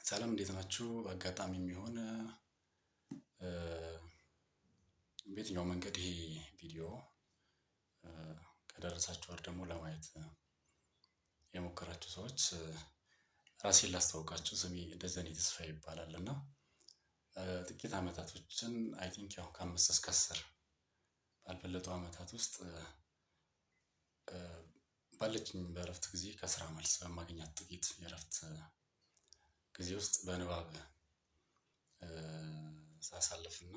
ሰላም እንዴት ናችሁ በአጋጣሚም ይሁን በየትኛውም መንገድ ይሄ ቪዲዮ ከደረሳችሁ ወር ደግሞ ለማየት የሞከራችሁ ሰዎች ራሴን ላስተዋውቃችሁ ስሜ ደጀኔ ተስፋዬ ይባላል። እና ጥቂት አመታቶችን I think ያው ከ5 እስከ 10 ባልበለጡ አመታት ውስጥ ባለችኝ በእረፍት ጊዜ ከስራ መልስ በማገኛት ጥቂት የእረፍት ጊዜ ውስጥ በንባብ ሳሳልፍና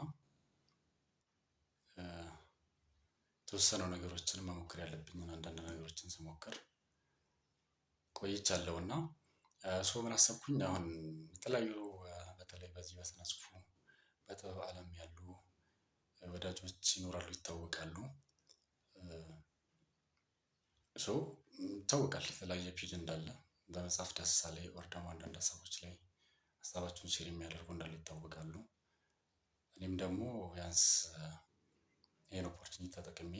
የተወሰኑ ነገሮችን መሞከር ያለብኝን አንዳንድ ነገሮችን ስሞክር ቆይቻለሁና። So ምን አሰብኩኝ አሁን የተለያዩ በተለይ በዚህ በስነ ጽሁፉ በጥበብ አለም ያሉ ወዳጆች ይኖራሉ ይታወቃሉ። So ይታወቃል የተለያየ page እንዳለ በመጽሐፍ ዳሰሳ ላይ or ደግሞ አንዳንድ ሀሳቦች ላይ ሀሳባቸውን share የሚያደርጉ እንዳሉ ይታወቃሉ። እኔም ደግሞ ቢያንስ ይሄን opportunity ተጠቅሜ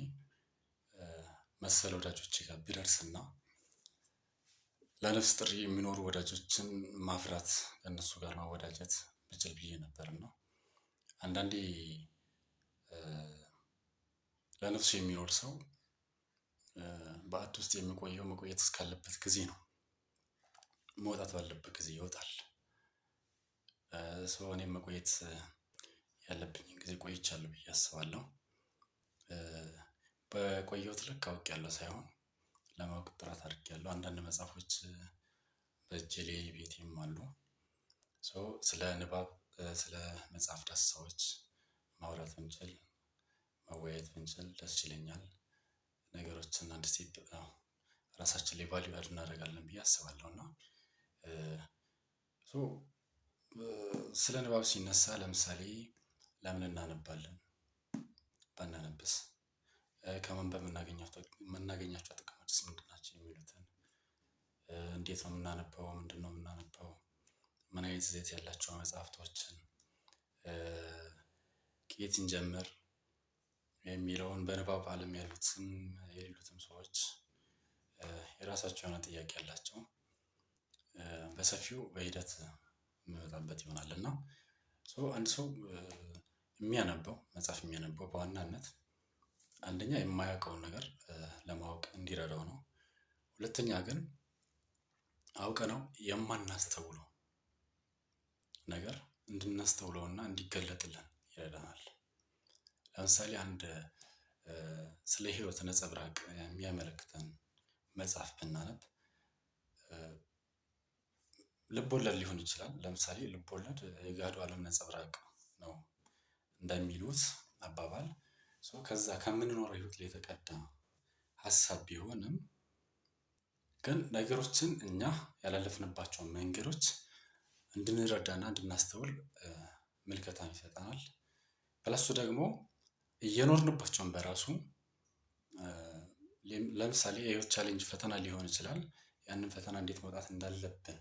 መሰል ወዳጆቼ ጋር ቢደርስና ለነፍስ ጥሪ የሚኖሩ ወዳጆችን ማፍራት ከእነሱ ጋር መወዳጀት ብችል ብዬ ነበር። እና አንዳንዴ ለነፍሱ የሚኖር ሰው በዓት ውስጥ የሚቆየው መቆየት እስካለበት ጊዜ ነው። መውጣት ባለበት ጊዜ ይወጣል። So እኔም መቆየት ያለብኝን ጊዜ ቆይቻለሁ ብዬ አስባለሁ። በቆየሁት ልክ አውቄያለሁ ሳይሆን ለማወቅ ጥረት አድርጌያለሁ አንዳንድ መጽሐፎች በእጄ ላይ ቤቴም አሉ። So ስለ ንባብ ስለ መጽሐፍ ዳሰሳዎች ማውራት ብንችል መወያየት ብንችል ደስ ይለኛል። ነገሮችን አንድ step ራሳችን ላይ value add እናደርጋለን ብዬ አስባለሁ። እና so ስለ ንባብ ሲነሳ ለምሳሌ ለምን እናነባለን? ባናነብስ ከማንበብ የምናገኛቸው ጥቅሞችስ ምንድን ናቸው? የሚሉትን እንዴት ነው የምናነበው ምንድነው የምናነበው? ምን አይነት ይዘት ያላቸው መጽሐፍቶችን ከየት እንጀምር? የሚለውን በንባብ አለም ያሉትም የሌሉትም ሰዎች የራሳቸው የሆነ ጥያቄ አላቸው። በሰፊው በሂደት የምመጣበት ይሆናል። እና so አንድ ሰው የሚያነበው መጽሐፍ የሚያነበው በዋናነት አንደኛ የማያውቀውን ነገር ለማወቅ እንዲረዳው ነው። ሁለተኛ ግን አውቀነው የማናስተውለው ነገር እንድናስተውለውና እንዲገለጥልን ይረዳናል። ለምሳሌ አንድ ስለ ህይወት ነፀብራቅ የሚያመለክተን መጽሐፍ ብናነብ ልቦለድ ሊሆን ይችላል ለምሳሌ ልቦለድ የገሃዱ አለም ነፀብራቅ ነው። እንደሚሉት አባባል so ከዛ ከምንኖረው ህይወት ላይ የተቀዳ ሀሳብ ቢሆንም ግን ነገሮችን እኛ ያላለፍንባቸውን መንገዶች እንድንረዳና እንድናስተውል ምልከታን ይሰጠናል። Plus ደግሞ እየኖርንባቸውም በራሱ ለምሳሌ የህይወት challenge ፈተና ሊሆን ይችላል። ያንን ፈተና እንዴት መውጣት እንዳለብን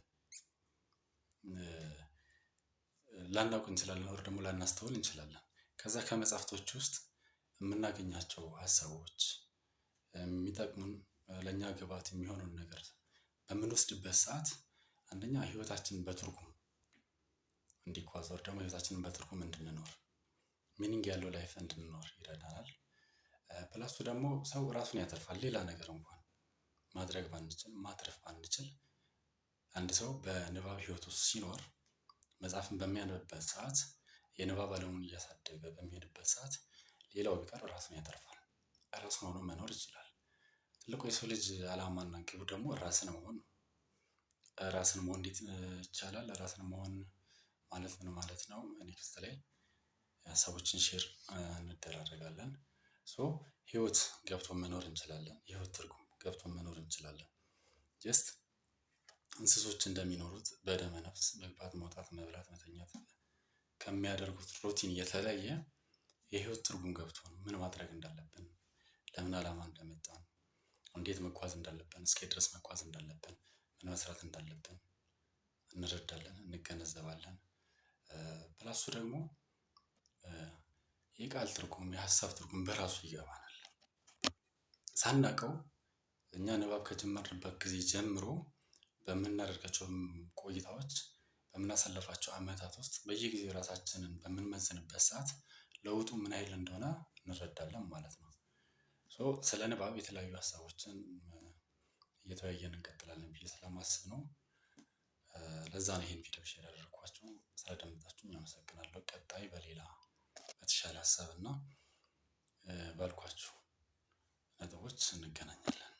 ላናውቅ እንችላለን or ደግሞ ላናስተውል እንችላለን። ከዛ ከመጽሐፍቶች ውስጥ የምናገኛቸው ሀሳቦች የሚጠቅሙን ለእኛ ግብአት የሚሆኑን ነገር በምንወስድበት ሰዓት አንደኛ ህይወታችንን በትርጉም እንዲጓዝ or ደግሞ ህይወታችንን በትርጉም እንድንኖር meaning ያለው life እንድንኖር ይረዳናል። Plus ደግሞ ሰው ራሱን ያተርፋል ሌላ ነገር እንኳን ማድረግ ባንችል ማትረፍ ባንችል አንድ ሰው በንባብ ህይወት ውስጥ ሲኖር መጽሐፍን በሚያነብበት ሰዓት የንባብ አለሙን እያሳደገ በሚሄድበት ሰዓት ሌላው ቢቀር ራሱን ያተርፋል። ራሱን ሆኖ መኖር ይችላል። ትልቁ የሰው ልጅ አላማና ግቡ ደግሞ ራስን መሆን ነው። ራስን መሆን እንዴት ይቻላል? ራስን መሆን ማለት ምን ማለት ነው? Next ላይ ሀሳቦችን share እንደራረጋለን። So ህይወት ገብቶን መኖር እንችላለን የህይወት ትርጉም ገብቶን መኖር እንችላለን። Just እንስሶች እንደሚኖሩት በደመ ነፍስ መግባት መውጣት መብላት መተኛት ከሚያደርጉት routine የተለየ የህይወት ትርጉም ገብቶን ምን ማድረግ እንዳለብን ለምን አላማ እንደመጣን እንዴት መጓዝ እንዳለብን እስከየት ድረስ መጓዝ እንዳለብን ምን መስራት እንዳለብን እንረዳለን እንገነዘባለን። Plus ደግሞ የቃል ትርጉም የሀሳብ ትርጉም በራሱ ይገባናል። ሳናውቀው እኛ ንባብ ከጀመርንበት ጊዜ ጀምሮ በምናደርጋቸውም ቆይታዎች በምናሳልፋቸው አመታት ውስጥ በየጊዜው ራሳችንን በምንመዝንበት ሰዓት ለውጡ ምን ያህል እንደሆነ እንረዳለን ማለት ነው። ሶ ስለ ንባብ የተለያዩ ሀሳቦችን እየተወያየን እንቀጥላለን ብዬ ስለማስብ ነው። ለዛ ነው ይሄን ቪዲዮ ሼር ያደረኳችሁ ስላዳመጣችሁኝ አመሰግናለሁ። ቀጣይ በሌላ በተሻለ ሀሳብ እና ባልኳችሁ ነጥቦች እንገናኛለን።